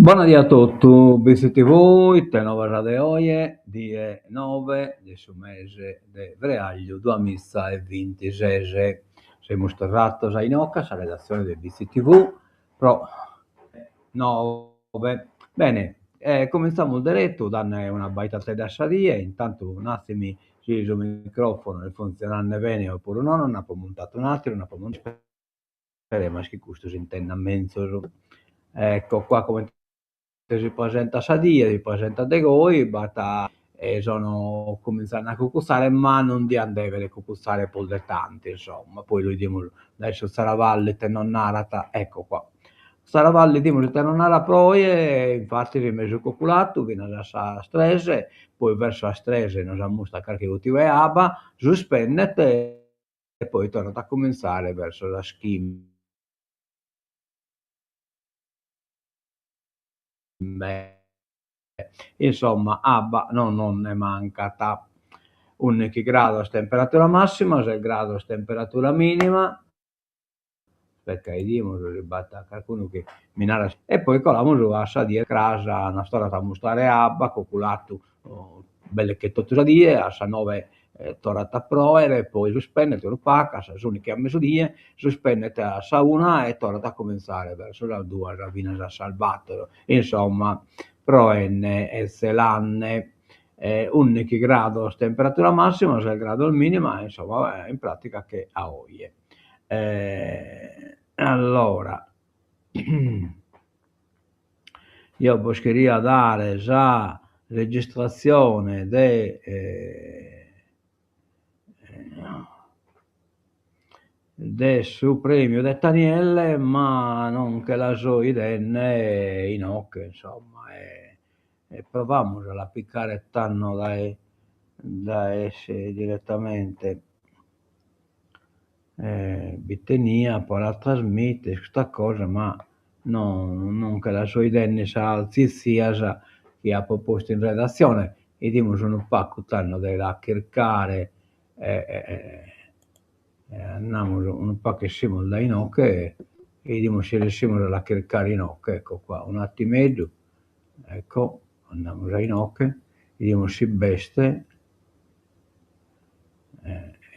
Bona die a totu, BitziTv, ite novas de oje, die noe de su mese de freàrgiu duamiza e bintises. Semus torrados a inoghe a sa redatzione de BitziTv pro noe. Bene, cumintzamus deretu dende una abbaidadedda a sa die, intantu nazemi si su micròfonu est funtzionende bene opuru nono, nd'apo muntadu un'àteru, nd'apo muntadu isperemus chi custu s'intendat menzus. Ecco qua comente si presentat sa die, si presentat de goi, b'at e sono cumintzende a cucutzare, ma non diant dèvere cucutzare prus de tantu, insomma, poi lu 'idimus dae su Zaravalli ite nos narat, ecco qua. Zaravalli 'idimus ite nos narat pro oje, infatis mesu cuculadu finas a sas tres, poi verso sas tres nos ammustrat carchi gùtiu 'e abba, suspendet e poi torrat a cumintzare verso sas chimbe. Insomma, abba no non nde mancat. Ùndighi grados temperatura massima, ses grados temperatura minima. Aspetta 'idimus si b'at carcunu chi mi narat. E poi colamus a sa die cras, nos torrat a mustrare abba, cuculadu belle che totu sa die, a sas noe torrat a proere, poi suspendet unu pagu, a sas ùndighi a mesudie, suspendet a sa una e torrat a cumintzare verso sas duas finas a sas bator. Insomma, proende e zelande. Ùndighi grados temperatura massima, ses grados minima, insomma, in pratica che a oje. Allora, eo bos cheria dare sa registratzione de de su premiu de Tanielle, ma non che la so 'idende inoghe, insomma, e provamus a la picare tando dae dae direttamente Bi tenia pro la trasmìtere custa cosa ma no non che la so 'idende sas tzitzias chi apo postu in redatzione, 'idimus unu pagu tando de la chircare e andamus unu pagu 'essimus dae inoghe e 'idimus si ressimus a la chircare inoghe, ecco qua, un'attimeddu, ecco, andamus a inoghe, 'idimus si b'est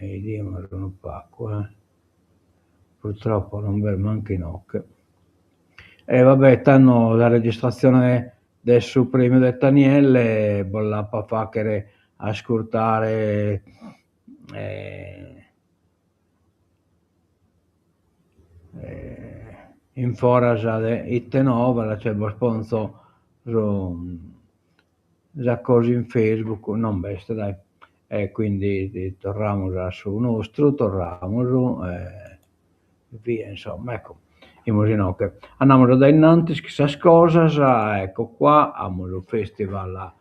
'idimus unu pagu eh, purtroppo non b'est mancu inoghe. E va bè, tando sa registratzione de su premiu de Tanielle bos l'apo a faghere ascurtare in foras de ite novas, cioè bos ponzo su sa cosa in Facebook non b'est dai, e quindi torramus a su nostru, torramus e via insomma, ecco, semus inoghe. Andamus a dae innantis cun sas cosas, ecco qua, amus su festival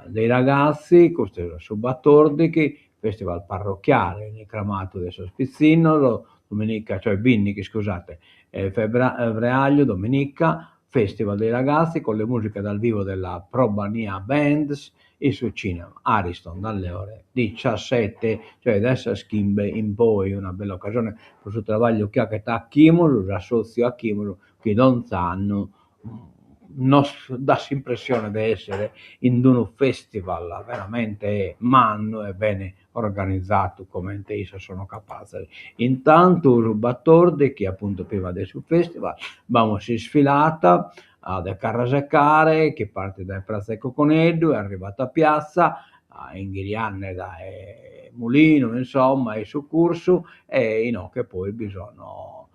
dei ragazzi, custu est su battordighi, festival parrocchiale, 'enit cramadu de sos pitzinnos, domenica, cioè bindighi iscusate, freàgliu, domenica, Festival dei ragazzi con le musiche dal vivo della Probania Bands in su cinema Ariston dalle ore diciassette, cioè dae sas chimbe in poi, una bella occasione pro su trabagliu chi 'aghet Achimus, s'assotziu Achimus, chi donz'annu. Nos dat s'impressione de essere in d'unu festival veramente mannu e bene organizadu comente issos sono capazzos. Intantu su battordighi, appuntu prima de su festival, b'amus s'isfilada de carrasecare chi partit dae pratza 'e Cocconeddu e arrivat a piatza inghiriande dae Mulinu insomma e su cursu e inoghe poi bi sono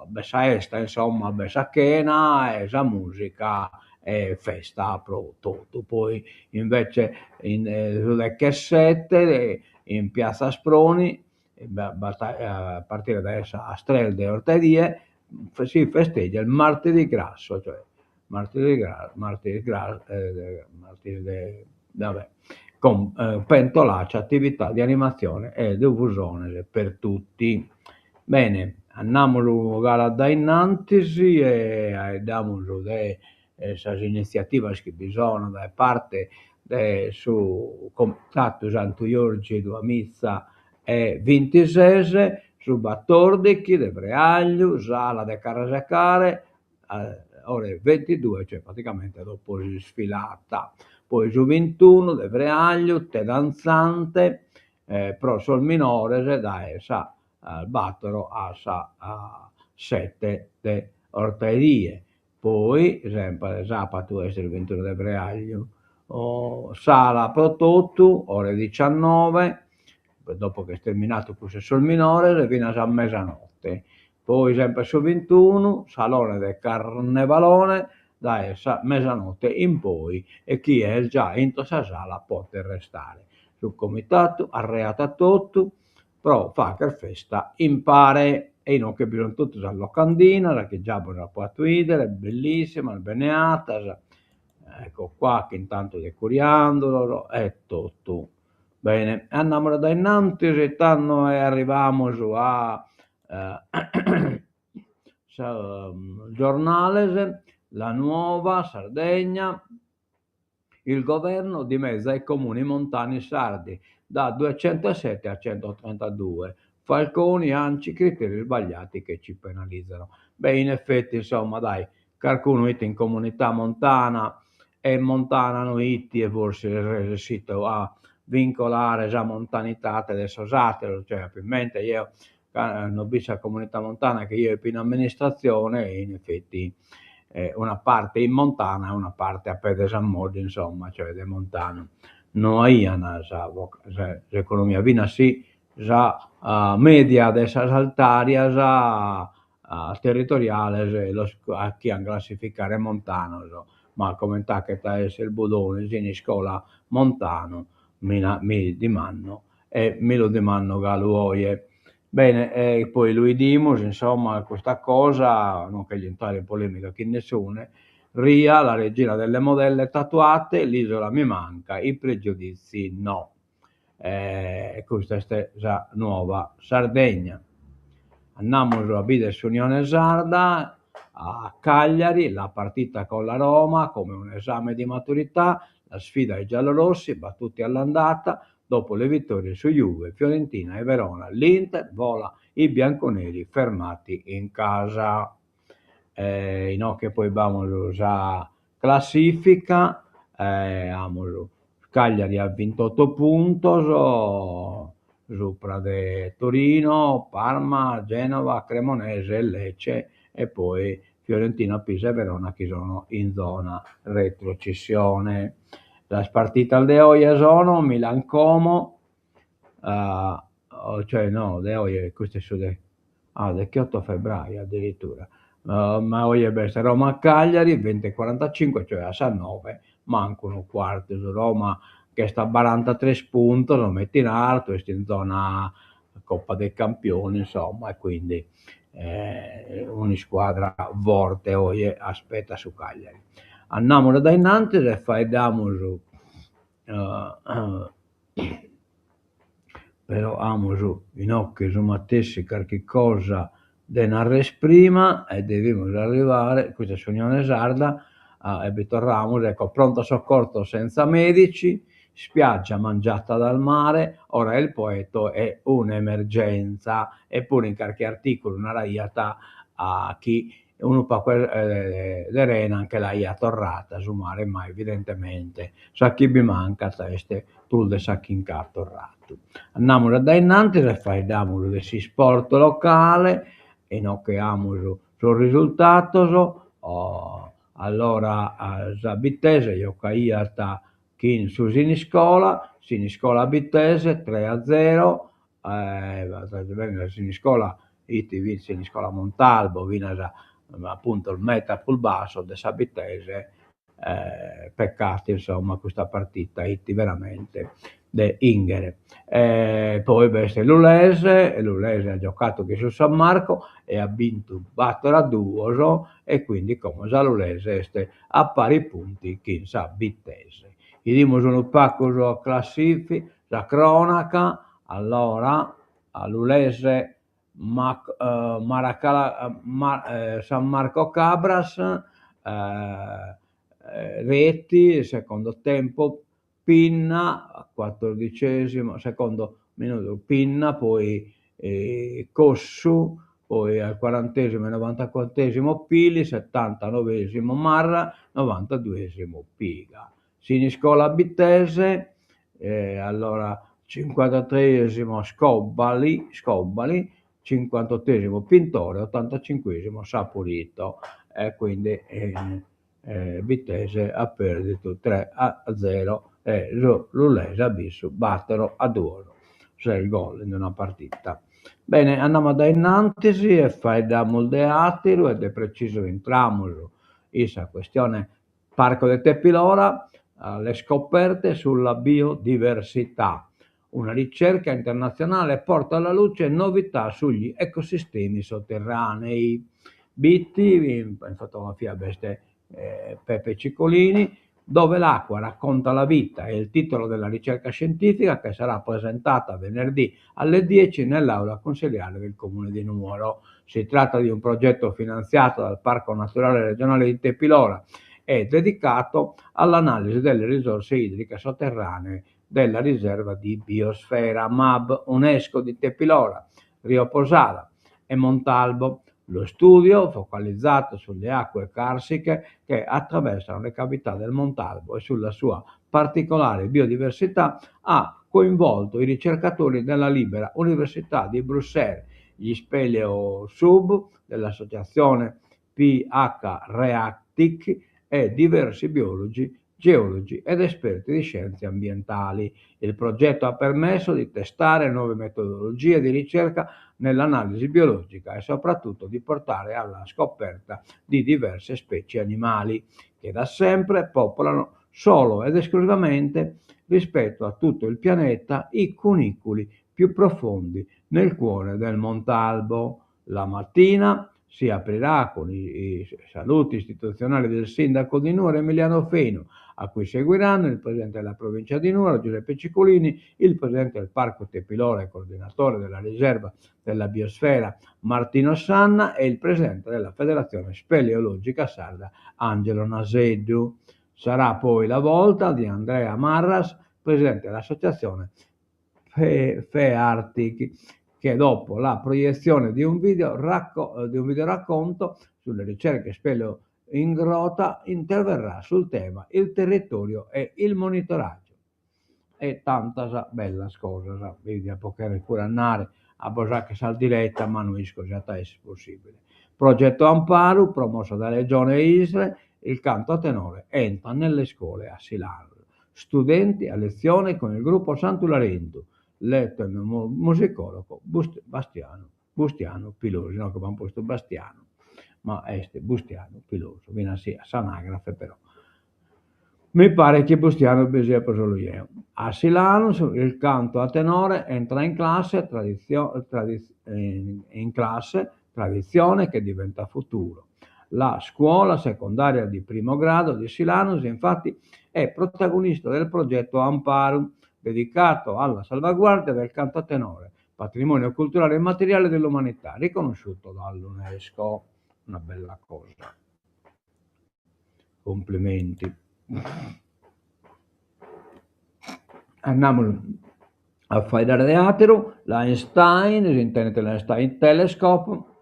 b'est sa 'esta insomma, b'est sa chena e sa musica e festa pro totu. Poi invece in su dechesette in piatza Asproni b'at a partire dae sas tres de 'ortadie si festeggia il martedì grasso, cioè martedì martedì martedì de va bè con pentolaccia, attività di animazione e per tutti. Bene, andamus galu a dainnantis e 'aeddamus de sas iniziativas chi bi sono dae parte de su Comitadu Santu Jorgi duamizza e bintises, su battordighi de freagliu, sala de carrasecare, ore ventidue, cioè praticamente dopo s'isfilada. Poi su bintunu de freagliu, te danzante pro sos minores dae sas battor a sas sette de 'ortaedie. Poi sempre sapadu est su bintunu de freagliu, sala pro totu, ore diciannove, dopo che est terminadu cussu 'e sos minores, finas a mesanotte. Poi sempre su bintunu, salone de carnevalone dae sa mesanotte in poi e chie est già intro sa sala potet restare. Su comitadu arreat a totu pro fagher festa impare. E inoghe bi sun totu sas locandinas chi già bos apo 'attu 'idere, bellissimas, bene 'attas, ecco qua intantu de coriandulos e totu. Bene, andamus adainnantis tando e arrivamus a sos giornales, La Nuova Sardegna, il governo dimezza i comuni montani sardi da duecentosette a centotrentadue. Falconi, ANCI, criteri sbagliati che ci penalizzano. Beh in effetti insomma dai, carcunu 'it in comunità montana e montana no 'it e forsis est resessidu a vincolare sa montanidade de sos atteros, cioè apo in mente jeo cando b'it sa comunità montana chi jeo 'ipo in amministrazione e in effetti una parte 'it montana e una parte a pedes a modde insomma, cioè de montanu no aian sa s'economia, finas si sa media de sas altarias territoriales los 'achian classificare montanos, ma comente 'achet a esser Budoni Siniscola montanu, mi mi dimando e mi lu dimando galu oe. Bene e poi lu 'idimus insomma custa cosa, non cheglio intrare in polemica chin nessune, Ria, la regina delle modelle tatuate, l'isola mi manca, i pregiudizi no. Custa est sa Nuova Sardegna. Andamus a bider s'Unione Sarda, a Cagliari, la partita con la Roma come un esame di maturità, la sfida ai giallorossi, battuti all'andata, dopo le vittorie su Juve, Fiorentina e Verona, l'Inter vola, i bianconeri fermati in casa. Inoghe poi b'amus sa classifica, amus Cagliari a vintotto puntos supra de Torino, Parma, Genova, Cremonese e Lecce e poi Fiorentina, Pisa e Verona chi sono in zona retrocessione. Sas partitas de oe sono Milan Como, cioè no de oe, custu est su de ah dechiotto febbraio addirittura, ma oe b'est Roma Cagliari vinti e quarantacinque, cioè a sas noe mancu unu quartu, su Roma ch'est a barantatres puntos, meta in artu, est in zona Coppa dei Campioni insomma e quindi un'iscuadra forte oe aspettat su Cagliari. Andamus adainnantis e faeddamus però amus inoghe su matessi carchi cosa de narrer prima e devimus arrivare, custa est s'Unione Sarda, e bi torramus, ecco, pronto soccorso senza medici, spiaggia mangiata dal mare, ora il Poetto è un'emergenza, eppuru in carchi articulu naraiat chi. Unu pagu de rena nche l'aiat torrada su mare, ma evidentemente sa chi bi mancat est prus de sa chi nch'at torradu. Andamus a dae innantis e faeddamus de s'isport locale, inoghe amus sos risultados, allora sa Bittese giocaiat chin su Siniscola, Siniscola Bittese tres a zero, Siniscola ite fit Siniscola Montalbo finas a puntos meda prus bassos de sa Bittese, peccatu insomma custa partita 'it veramente de 'inghere. Poi b'est Lulese, Lulese at giocadu chin su San Marco e at bintu bator a duos e quindi como sa Lulese est a pari punti chin sa Bittese. 'Idimus unu pagu sa classifica, sa cronaca, allora Lulese San Marco Cabras, reti, secondo tempo Pinna, quattordicesimo, secondo minutu Pinna, poi Cossu, poi al quarantesimo e novantacuattesimo Pili, settantanovesimo Marra, novantaduesimo Piga. Siniscola Bittese, allora cincuantatresimo Scobali, Scobali, cincuantottesimo Pintore, ottantacincuesimo Saporito e quindi Bittese at perdidu tres a zero e su Lulese at bintu battoro a duos, ses gol in una partita. Bene, andamus a dae innantis e faeddamus de atteru e de precisu intramus in sa questione Parco de Tepilora, le scoperte sulla biodiversità. Una ricerca internazionale porta alla luce novità sugli ecosistemi sotterranei. Bitti, in fotografia b'est Peppe Ciccolini, Dove l'acqua racconta la vita è il titolo della ricerca scientifica che sarà presentata venerdì alle 10 nell'aula consiliare del Comune di Nuoro. Si tratta di un progetto finanziato dal Parco Naturale Regionale di Tepilora e dedicato all'analisi delle risorse idriche sotterranee della riserva di biosfera MAB UNESCO di Tepilora, Rio Posada e Montalbo. Lo studio, focalizzato sulle acque carsiche che attraversano le cavità del Montalbo e sulla sua particolare biodiversità, ha coinvolto i ricercatori della Libera Università di Bruxelles, gli Speleo Sub dell'associazione PH Reactic e diversi biologi, geologi ed esperti di scienze ambientali. Il progetto ha permesso di testare nuove metodologie di ricerca nell'analisi biologica e soprattutto di portare alla scoperta di diverse specie animali che da sempre popolano solo ed esclusivamente rispetto a tutto il pianeta i cunicoli più profondi nel cuore del Montalbo. La mattina si aprirà con i saluti istituzionali del sindaco di Nuoro Emiliano Fenu, a cui seguiranno il presidente della provincia di Nuoro Giuseppe Ciccolini, il presidente del Parco Tepilora e coordinatore della riserva della biosfera Martino Sanna e il presidente della Federazione Speleologica Sarda Angelo Naseddu. Sarà poi la volta di Andrea Marras, presidente dell'associazione FEARTIC, che dopo la proiezione di un video, racco- di un video racconto sulle ricerche speleo in grota interverrà sul tema il territorio e il monitoraggio. E tantas bellas cosas, mi dia poder puru andare a bos fagher sa diretta, ma no isco si at a esser possibile. Progetto Amparu, promosso da Regione e ISRE, il canto a tenore entra nelle scuole a Silanus. Studenti a lezione con il gruppo Santu Larentu, l'etnomusicologo Bastiano Bustianu Pilosu, no che b'an postu Bastianu, ma est Bustianu Pilosu, finas si a s'anagrafe però mi paret chi Bustianu bi siat pro solu jeo. A Silanus il canto a tenore entra in classe, in classe, tradizione che diventa futuro. La scuola secondaria di primo grado di Silanus, infatti, è protagonista del progetto Amparu, dedicato alla salvaguardia del canto a tenore, patrimonio culturale immateriale dell'umanità, riconosciuto dall'UNESCO. Una bella cosa. Complimenti. Andamus a faeddare de àteru, l'Einstein, s'intendet l'Einstein Telescope.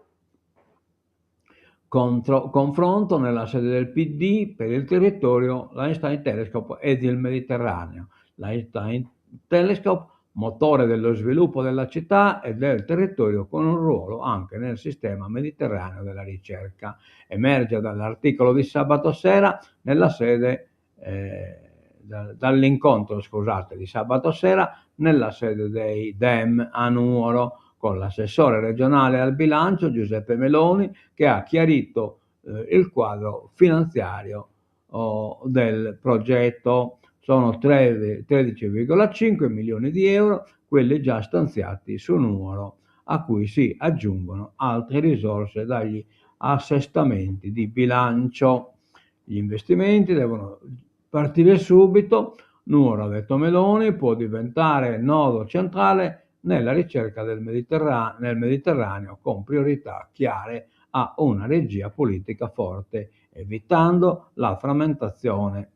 Contro, confronto nella sede del PD per il territorio, l'Einstein Telescope ed il Mediterraneo. L'Einstein Telescope, motore dello sviluppo della città e del territorio con un ruolo anche nel sistema mediterraneo della ricerca. Emerge dall'articolo di sabato sera nella sede, eh, dall'incontro scusate, di sabato sera nella sede dei Dem a Nuoro con l'assessore regionale al bilancio Giuseppe Meloni che ha chiarito eh, il quadro finanziario oh, del progetto. Sono 13,5 milioni di euro quelli già stanziati su Nuoro, a cui si aggiungono altre risorse dagli assestamenti di bilancio. Gli investimenti devono partire subito. Nuoro, ha detto Meloni, può diventare nodo centrale nella ricerca del Mediterraneo, nel Mediterraneo con priorità chiare a una regia politica forte, evitando la frammentazione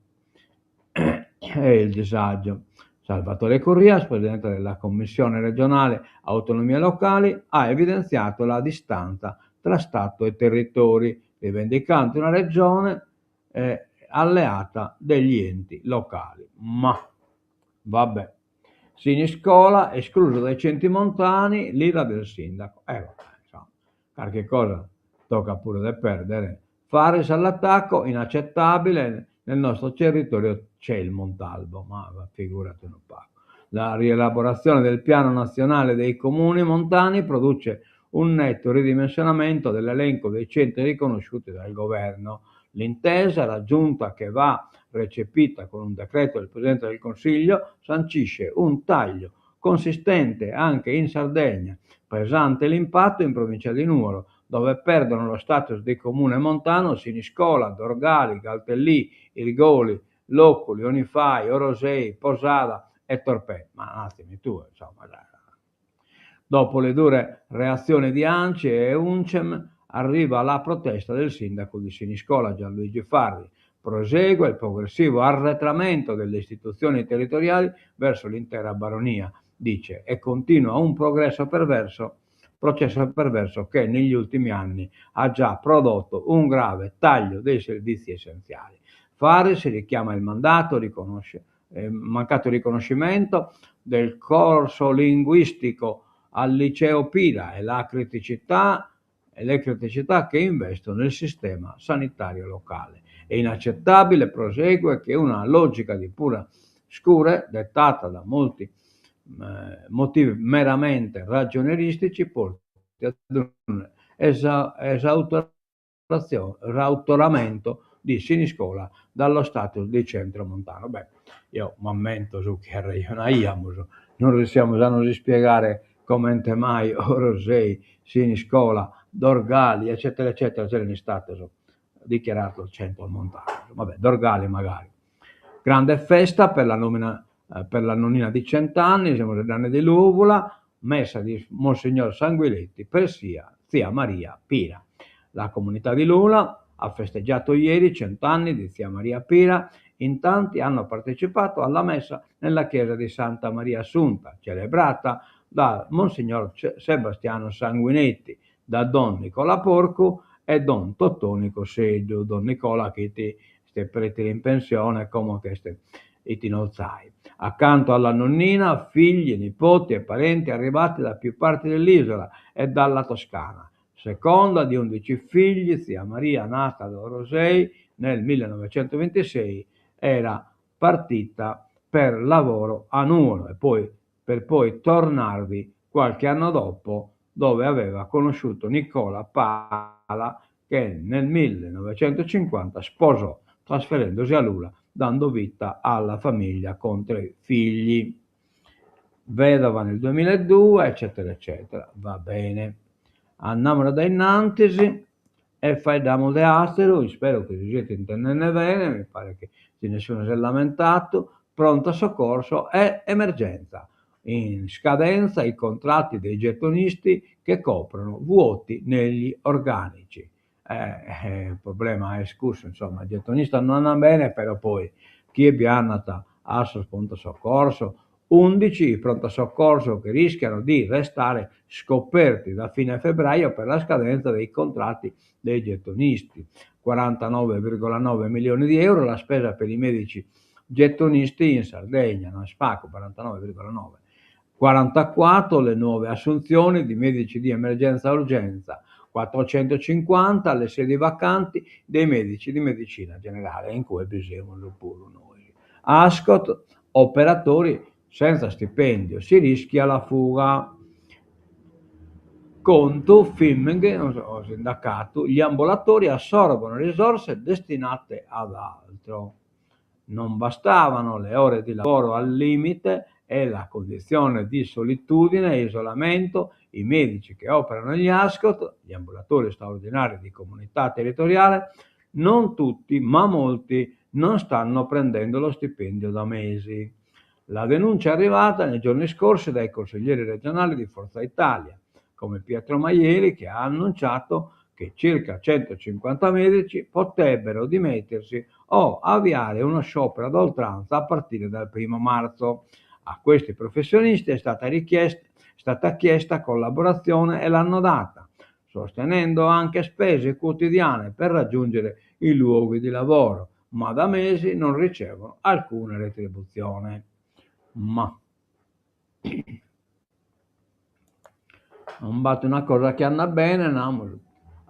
e il disagio. Salvatore Corrias, presidente della Commissione regionale Autonomie Locali, ha evidenziato la distanza tra Stato e territori, rivendicando una regione eh, alleata degli enti locali. Ma vabbè. Siniscola, escluso dai centri montani, l'ira del sindaco. Eh, vabbè, insomma, qualche cosa tocca pure da perdere. Farris all'attacco, inaccettabile, nel nostro territorio c'è il Montalbo, ma figurati un paco. La rielaborazione del piano nazionale dei comuni montani produce un netto ridimensionamento dell'elenco dei centri riconosciuti dal governo. L'intesa raggiunta che va recepita con un decreto del Presidente del Consiglio sancisce un taglio consistente anche in Sardegna, pesante l'impatto in provincia di Nuoro, dove perdono lo status di comune montano Siniscola, Dorgali, Galtellì, Irgoli, Loculi, Onifai, Orosei, Posada e Torpè. Ma un attimo tu, insomma. Dai. Dopo le dure reazioni di ANCI e Uncem, arriva la protesta del sindaco di Siniscola, Gianluigi Farri. Prosegue il progressivo arretramento delle istituzioni territoriali verso l'intera baronia, dice, e continua un progresso perverso, processo perverso che negli ultimi anni ha già prodotto un grave taglio dei servizi essenziali. Farri si richiama il mandato, riconosce, eh, mancato riconoscimento del corso linguistico al liceo Pira e la criticità e le criticità che investono il sistema sanitario locale. È inaccettabile, prosegue, che una logica di pura scure, dettata da molti eh, motivi meramente ragionieristici, porti ad un esa esautoramento di Siniscola dallo status di centro montano. Beh, io m'ammento su chi arrejonaiamus, non riusciamus a nos ispiegare comente mai Orosei, Siniscola, Dorgali, eccetera eccetera, siano istados dichiarados centros montanos. Vabbè, Dorgali magari. Grande festa per la nomina, eh, per la nonnina di cent'anni, siamo anni di Luvula, messa di Monsignor Sanguinetti per sia, zia Maria Pira. La comunità di Lula ha festeggiato ieri cent'anni di zia Maria Pira. In tanti hanno partecipato alla messa nella chiesa di Santa Maria Assunta, celebrata da Monsignor Sebastiano Sanguinetti, da Don Nicola Porcu e Don Totoni Cosseddu. Don Nicola chi ti este pretire in pensione, como che est ito in Olzai. Accanto alla nonnina, figli, nipoti e parenti arrivati da più parti dell'isola e dalla Toscana. Seconda di 11 figli, zia Maria, nata ad Orosei nel 1926, era partita per lavoro a Nuoro e poi, per poi tornarvi qualche anno dopo, dove aveva conosciuto Nicola Pala, che nel 1950 sposò, trasferendosi a Lula, dando vita alla famiglia con tre figli. Vedova nel 2002, eccetera, eccetera. Va bene. Andiamo da innantis e faeddamus de àteru, ispero chi si siet intendende bene, mi paret chi si nessuno s'est lamentadu, pronto soccorso e emergenza. In scadenza i contratti dei gettonisti che coprono vuoti negli organici. Eh, il problema est cussu, insomma, il gettonista no andat bene, però poi chie bi andat a sos pronto soccorso Undici i pronto soccorso che rischiano di restare scoperti da fine febbraio per la scadenza dei contratti dei gettonisti. 49,9 milioni di euro la spesa per i medici gettonisti in Sardegna, no est pagu, 49,9. 44 le nuove assunzioni di medici di emergenza urgenza, 450 le sedi vacanti dei medici di medicina generale, e in cue bi semus puru nois. Ascot, operatori senza stipendio, si rischia la fuga. Contu, Fimmg, o sindacatu, gli ambulatori assorbono risorse destinate ad altro. Non bastavano le ore di lavoro al limite e la condizione di solitudine e isolamento, i medici che operano negli Ascot, gli ambulatori straordinari di comunità territoriale, non tutti, ma molti, non stanno prendendo lo stipendio da mesi. La denuncia è arrivata nei giorni scorsi dai consiglieri regionali di Forza Italia, come Pietro Maieli, che ha annunciato che circa 150 medici potrebbero dimettersi o avviare uno sciopero ad oltranza a partire dal primo marzo. A questi professionisti è stata richiesta, stata chiesta collaborazione e l'hanno data, sostenendo anche spese quotidiane per raggiungere i luoghi di lavoro, ma da mesi non ricevono alcuna retribuzione. Ma non b'at una cosa chi andat bene, namus.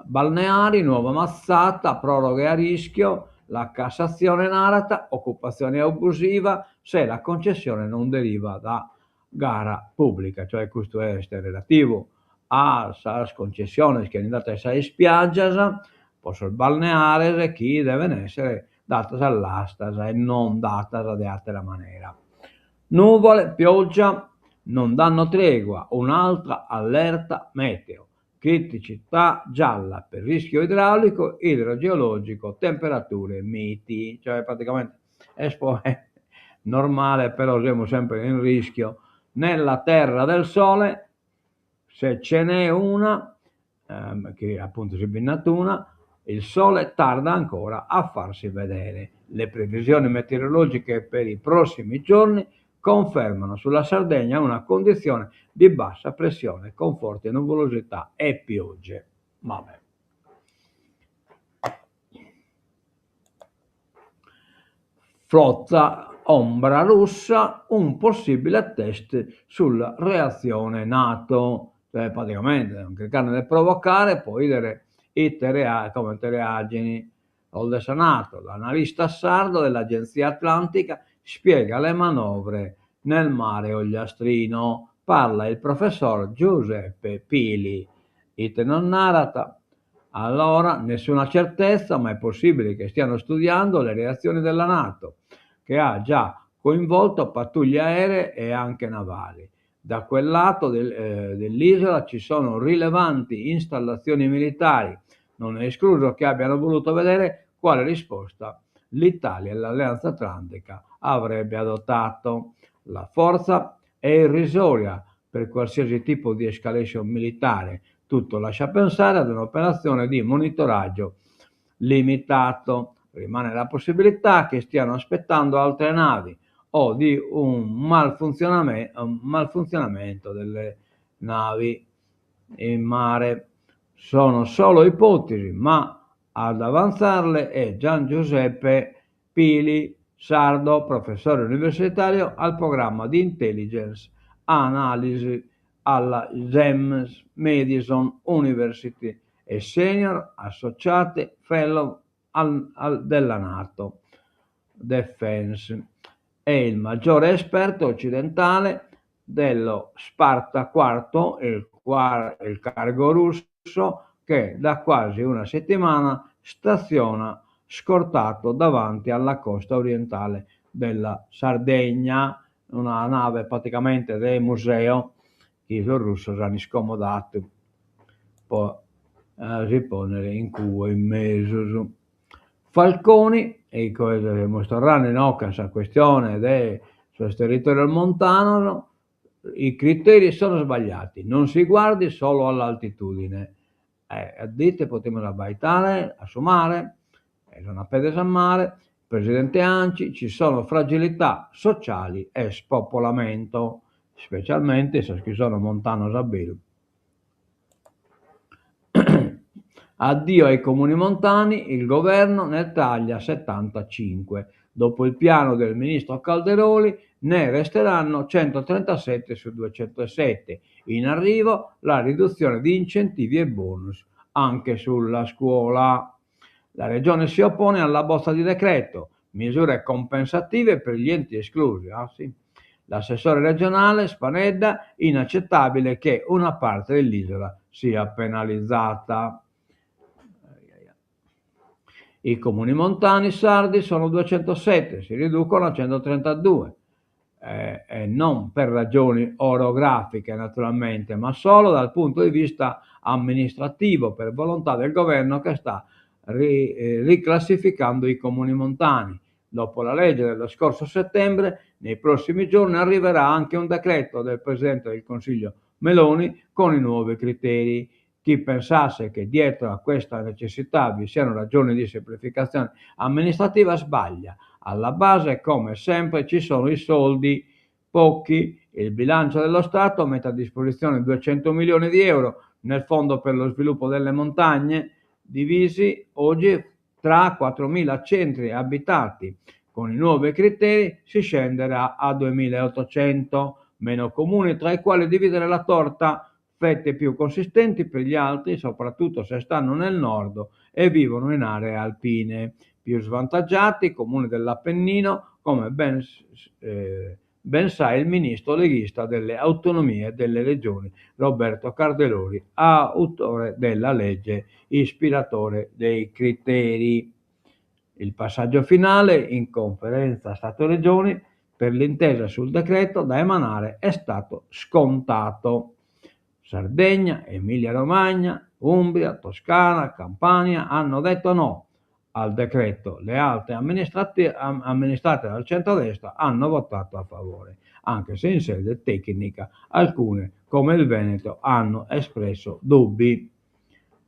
Balneari, nuova mazzata, proroghe a rischio, la Cassazione narat occupazione abusiva se la concessione non deriva da gara pubblica, cioè custu est relativu a sas concessiones chi 'enin datas a sas ispiaggias po sos balneares chi deven essere datas a lastas e non datas de attera manera. Nuvole, pioggia, non danno tregua, un'altra allerta meteo, criticità gialla per rischio idraulico, idrogeologico, temperature miti, cioè praticamente est normale però semus sempre in rischio. Nella terra del sole, se ce n'è una, chi appuntu si bi nd'at una, il sole tarda ancora a farsi vedere. Le previsioni meteorologiche per i prossimi giorni confermano sulla Sardegna una condizione di bassa pressione con forte nuvolosità e piogge. Vabbè. Flotta ombra russa, un possibile test sulla reazione Nato. Cioè praticamente chircande de provocare po 'idere ite rea comente reagini sos de sa Nato. L'analista sardo dell'Agenzia Atlantica spiega le manovre nel mare ogliastrino. Parla il professor Giuseppe Pili. Ite nos narat? Allora, nessuna certezza, ma è possibile che stiano studiando le reazioni della Nato, che ha già coinvolto pattuglie aeree e anche navali. Da quel lato del, eh, dell'isola ci sono rilevanti installazioni militari. Non è escluso che abbiano voluto vedere quale risposta l'Italia e l'Alleanza Atlantica avrebbe adottato. La forza è irrisoria per qualsiasi tipo di escalation militare. Tutto lascia pensare ad un'operazione di monitoraggio limitato. Rimane la possibilità che stiano aspettando altre navi o di un malfunzionamento, un malfunzionamento delle navi in mare. Sono solo ipotesi, ma ad avanzarle è Gian Giuseppe Pili, sardo, professore universitario al programma di Intelligence Analysis alla James Madison University e Senior Associate Fellow al, al, della NATO Defense. È il maggiore esperto occidentale dello Sparta IV, il, il cargo russo che da quasi una settimana staziona scortato davanti alla costa orientale della Sardegna, una nave praticamente de museo chi sos russos an iscomodadu po si ponnere in cue in mesus. Falconi, e semus torrende inoghe a sa questione de sos territorios montanos, i criteri sono sbagliati, non si guardi solo all'altitudine. E ite podimus abbaidare a su mare, e non apedes a mare. Presidente Anci, ci sono fragilità sociali e spopolamento, specialmente sos chi sono montanos a beru. Addio ai comuni montani, il governo ne taglia 75. Dopo il piano del ministro Calderoli ne resteranno 137 su 207. In arrivo la riduzione di incentivi e bonus anche sulla scuola. La regione si oppone alla bozza di decreto, misure compensative per gli enti esclusi. Ah, sì. L'assessore regionale Spanedda, inaccettabile che una parte dell'isola sia penalizzata. I comuni montani sardi sono 207, si riducono a 132. Eh, e non per ragioni orografiche naturalmente, ma solo dal punto di vista amministrativo, per volontà del governo che sta ri, eh, riclassificando i comuni montani. Dopo la legge dello scorso settembre, nei prossimi giorni arriverà anche un decreto del Presidente del Consiglio Meloni con i nuovi criteri. Chi pensasse che dietro a questa necessità vi siano ragioni di semplificazione amministrativa sbaglia. Alla base, come sempre, ci sono i soldi, pochi. Il bilancio dello Stato mette a disposizione 200 milioni di euro nel Fondo per lo sviluppo delle montagne, divisi oggi tra 4.000 centri abitati. Con i nuovi criteri si scenderà a 2.800, meno comuni tra i quali dividere la torta, fette più consistenti per gli altri, soprattutto se stanno nel nord e vivono in aree alpine. Più svantaggiati, i comuni dell'Appennino, come ben, eh, ben sa il ministro leghista delle autonomie delle regioni, Roberto Calderoli, autore della legge ispiratore dei criteri. Il passaggio finale in conferenza Stato-Regioni per l'intesa sul decreto da emanare è stato scontato. Sardegna, Emilia-Romagna, Umbria, Toscana, Campania hanno detto no al decreto. Le altre amministrate, amministrate dal centrodestra hanno votato a favore, anche se in sede tecnica alcune, come il Veneto, hanno espresso dubbi.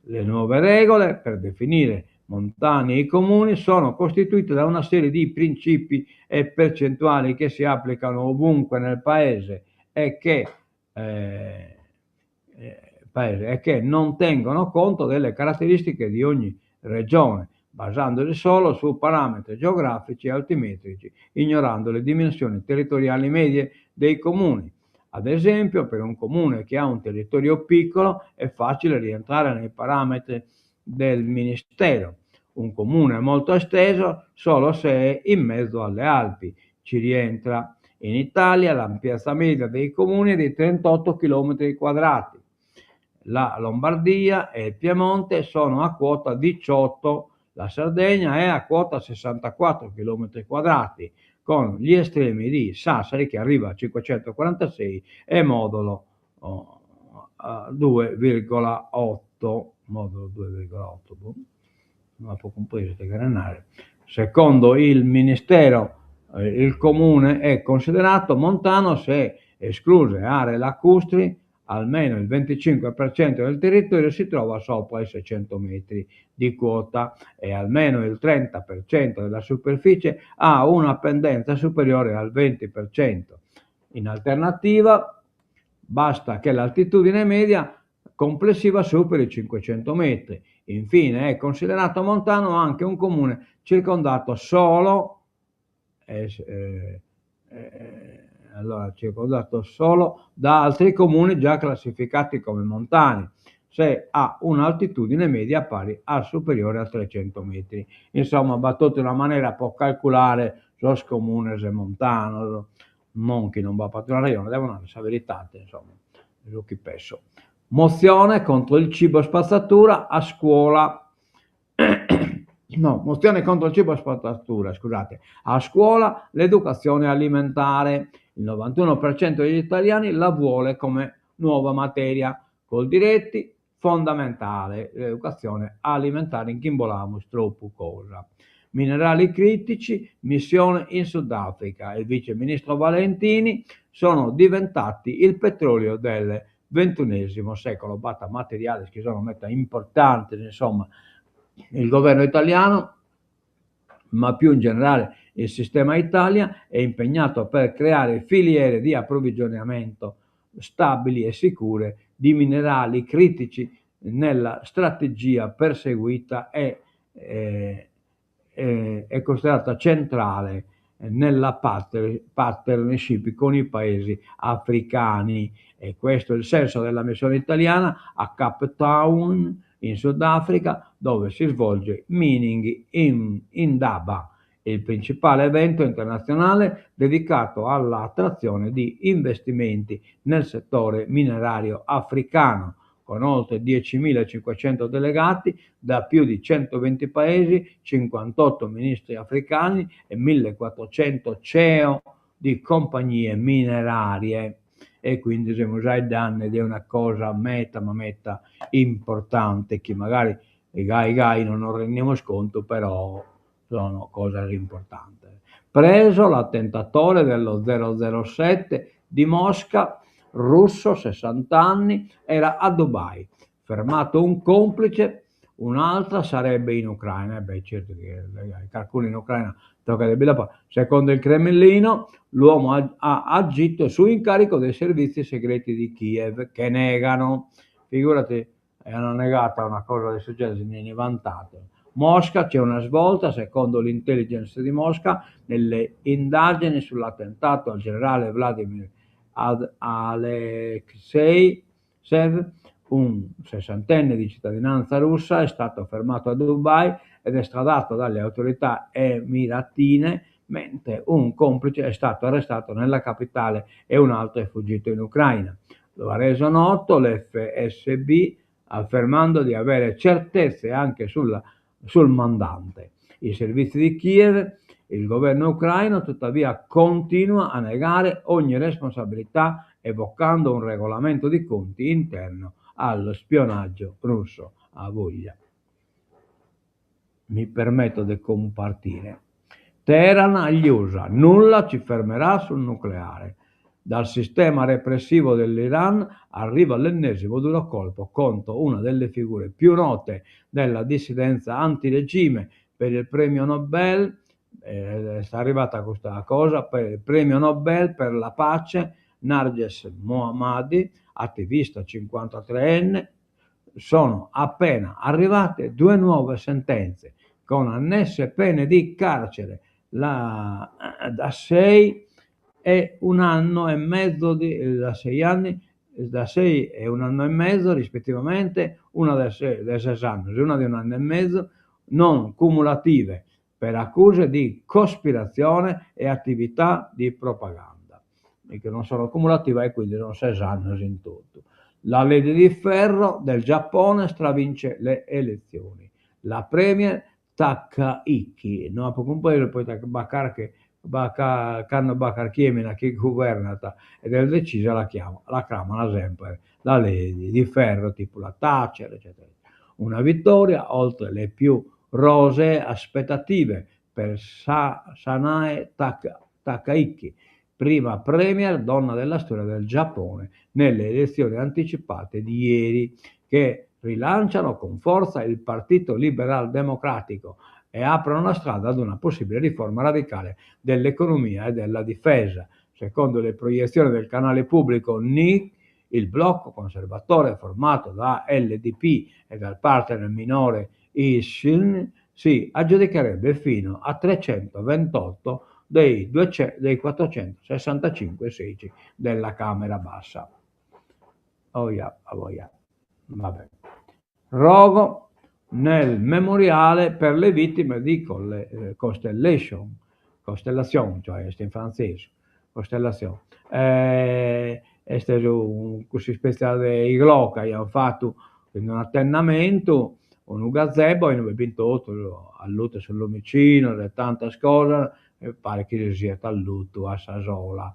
Le nuove regole per definire montani e comuni sono costituite da una serie di principi e percentuali che si applicano ovunque nel paese e che, eh, eh, paese, e che non tengono conto delle caratteristiche di ogni regione, basandosi solo su parametri geografici e altimetrici, ignorando le dimensioni territoriali medie dei comuni. Ad esempio, per un comune che ha un territorio piccolo è facile rientrare nei parametri del Ministero. Un comune molto esteso solo se è in mezzo alle Alpi ci rientra. In Italia l'ampiezza media dei comuni è di 38 km quadrati. La Lombardia e il Piemonte sono a quota 18, la Sardegna è a quota 64 km quadrati, con gli estremi di Sassari che arriva a 546 e Modolo oh, 2,8. Modolo 2,8, boh. Non apo cumpresu ite cheret narrer. Secondo il Ministero eh, il comune è considerato montano se, escluse aree lacustri, almeno il 25% del territorio si trova sopra i 600 metri di quota e almeno il 30% della superficie ha una pendenza superiore al 20%. In alternativa, basta che l'altitudine media complessiva superi i 500 metri. Infine è considerato montano anche un comune circondato solo, eh, eh, eh, allora, circondato solo da altri comuni già classificati come montani, se ha un'altitudine media pari a superiore a 300 metri. Insomma, b'at totu una manera po calculare sos comunes montanos, non chi non b'apat una rejone, devo narrer sa veridade, insomma, su chi penso. Mozione contro il cibo spazzatura a scuola. No, mozione contro il cibo spazzatura, scusate. A scuola l'educazione alimentare. Il 91% degli italiani la vuole come nuova materia. Coldiretti, fondamentale, l'educazione alimentare in ch'imbolamus tropu cosa. Minerali critici, missione in Sudafrica. Il vice ministro Valentini sono diventati il petrolio del ventunesimo secolo. B'at materiales chi sono meda importantes, insomma. Il governo italiano Ma più in generale il sistema Italia è impegnato per creare filiere di approvvigionamento stabili e sicure di minerali critici nella strategia perseguita e è considerata centrale nella partnership con i paesi africani. E questo è il senso della missione italiana a Cape Town, in Sudafrica, dove si svolge Mining Indaba, il principale evento internazionale dedicato all'attrazione di investimenti nel settore minerario africano, con oltre 10.500 delegati da più di 120 paesi, 58 ministri africani e 1.400 CEO di compagnie minerarie. E quindi semus faeddende de una cosa meta ma meta importante chi magari gai gai non nos rendimus contu però sono cosas importantes. Preso l'attentatore dello 007 di Mosca, russo, 60 anni, era a Dubai. Fermato un complice, un'altra sarebbe in Ucraina. E beh, certo che carcunu in Ucraina tocat de bi la ponni. Secondo il Cremlino l'uomo ha agito su incarico dei servizi segreti di Kiev, che negano. Figurati, hanno negato una cosa de su genere, si nd'est vantadu. Mosca, c'è una svolta, secondo l'intelligence di Mosca, nelle indagini sull'attentato al generale Vladimir Alekseev, un sessantenne di cittadinanza russa, è stato fermato a Dubai ed estradato dalle autorità emiratine, mentre un complice è stato arrestato nella capitale e un altro è fuggito in Ucraina. Lo ha reso noto l'FSB, affermando di avere certezze anche sulla, sul mandante. I servizi di Kiev, il governo ucraino tuttavia continua a negare ogni responsabilità evocando un regolamento di conti interno allo spionaggio russo. A voglia. Mi permetto di compartire. Teheran agli USA, nulla ci fermerà sul nucleare. Dal sistema repressivo dell'Iran arriva l'ennesimo duro colpo contro una delle figure più note della dissidenza antiregime per il premio Nobel, eh, è arrivata questa cosa, per il premio Nobel per la pace Narges Mohammadi, attivista 53enne, sono appena arrivate due nuove sentenze con annesse pene di carcere la, da 6 e un anno e mezzo di, da 6 anni da 6 e un anno e mezzo rispettivamente, una de 6, de ses annos e una de un'annu e mezzo, non cumulative per accuse di cospirazione e attività di propaganda, e che non sono cumulative e quindi sono ses annos in totu. La Lady di Ferro del Giappone stravince le elezioni. La premier Takaichi, no apo cumpresu poita b'at carchi b'at cando b'at carchi emina chi guvernat ed est decisa la chiama la cramana semper la Lady di Ferro, tipu la Thatcher eccetera eccetera. Una vittoria oltre le più rosee aspettative per Sanae Takaichi, prima premier donna della storia del Giappone nelle elezioni anticipate di ieri, che rilanciano con forza il Partito Liberal Democratico e aprono la strada ad una possibile riforma radicale dell'economia e della difesa. Secondo le proiezioni del canale pubblico NIC, il blocco conservatore formato da LDP e dal partner minore Ishin si aggiudicherebbe fino a 328 dei, 200, dei 465 seggi della Camera Bassa. Oh yeah, oh yeah. Vabbè. Rogo nel memoriale per le vittime di eh, Constellation, Costellation, cioè est in frantzesu, Costellation. Eh, est su cuss'ispètzia de iglò chi aiant fatu in un'atennamentu, unu gazebo inue bi fin totus allutos sos lumicinos e tantas cosas e paret chi si siat allutu a sa sola.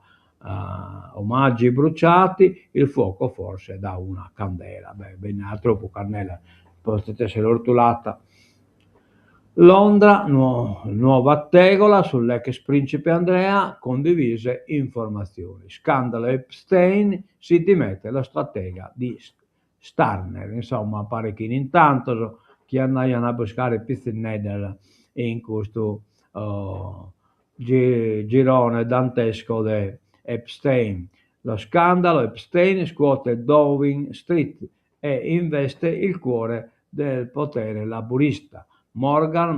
Omaggi bruciati, il fuoco forse da una candela, beh bi nd'at tropu candelas, podet essere 'ortulata. Londra, nuova tegola sull'ex principe Andrea, condivise informazioni. Scandalo Epstein, si dimette lo stratega di Starmer. Insomma, paret chi in intantos chi andaian a buscare pitzinneddas in custu. Girone dantesco de Epstein. Lo scandalo Epstein scuote Downing Street e investe il cuore del potere laburista. Morgan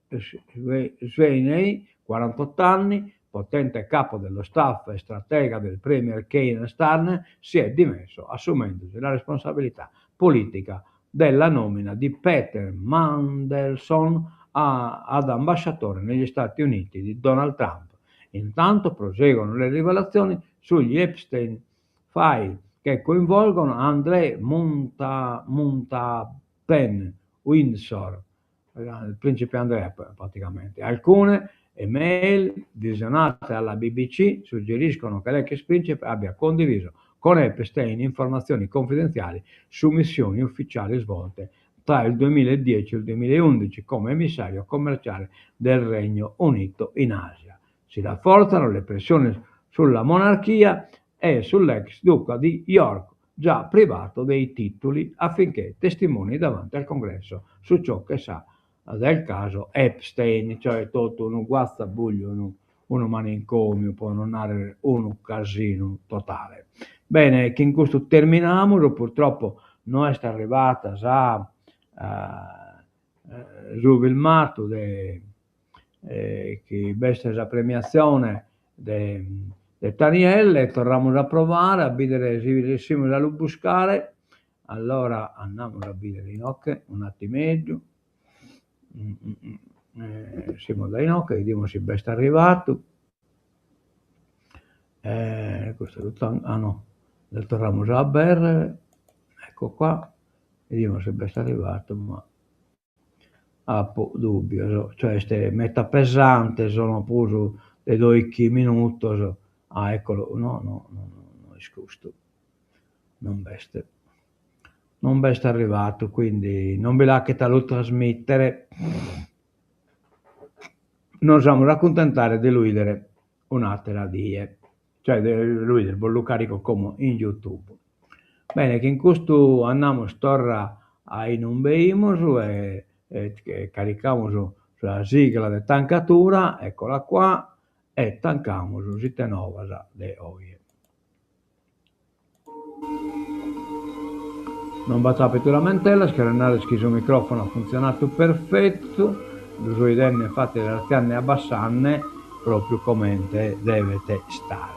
McSweeney, 48 anni, potente capo dello staff e stratega del premier Keir Starmer, si è dimesso assumendosi la responsabilità politica della nomina di Peter Mandelson ad ambasciatore negli Stati Uniti di Donald Trump. Intanto proseguono le rivelazioni sugli Epstein Files che coinvolgono André Mountbatten Windsor, il principe Andrea praticamente. Alcune email visionate alla BBC suggeriscono che l'ex principe abbia condiviso con Epstein informazioni confidenziali su missioni ufficiali svolte tra il 2010 e il 2011 come emissario commerciale del Regno Unito in Asia. Si rafforzano le pressioni sulla monarchia e sull'ex duca di York, già privato dei titoli, affinché testimoni davanti al Congresso su ciò che sa del caso Epstein, cioè totu unu guazzabugliu, unu unu manincomiu, po non narrer unu casinu totale. Bene, chin custu terminamus, purtroppo no est arrivada sa su filmatu de chi b'est sa premiatzione de de Tanielle, torramus a provare a bidere si ressimus a lu buscare, allora andamus a bidere inoghe un'attimeddu, essimus dae inoghe, bidimus si b'est arrivadu, custu lu ah no, lu torramus a aberrer, ecco qua, bidimus si b'est arrivadu ma Apo dùbbios, cioè est meta pesante, sono prus de doichi minutos, ah eccolo, no no no no est custu, non b'est, non b'est arrivadu, quindi non bi l'achet a lu trasmìtere, nos amus a acuntentare de lu 'idere un'àtera die, cioè de lu 'idere, bos lu carico como in Youtube. Bene, chin custu andamus torra a inumbe 'imus e caricamus sa sigla de tancatura, eccola qua, e tancamus s'ite novas de oje. Non b'at àpidu lamentelas, cheret narrer chi su micròfono at funtzionadu perfetu, lu so 'idende infatis artziende e abbassende pròpiu comente devet istare.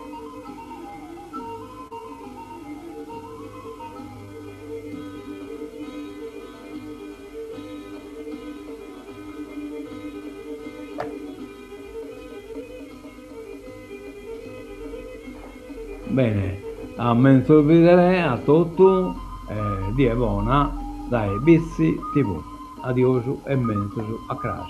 Bene, a menzus bìdere a totu e die bona dae Bitzi TV. Adiosu e menzus a cras.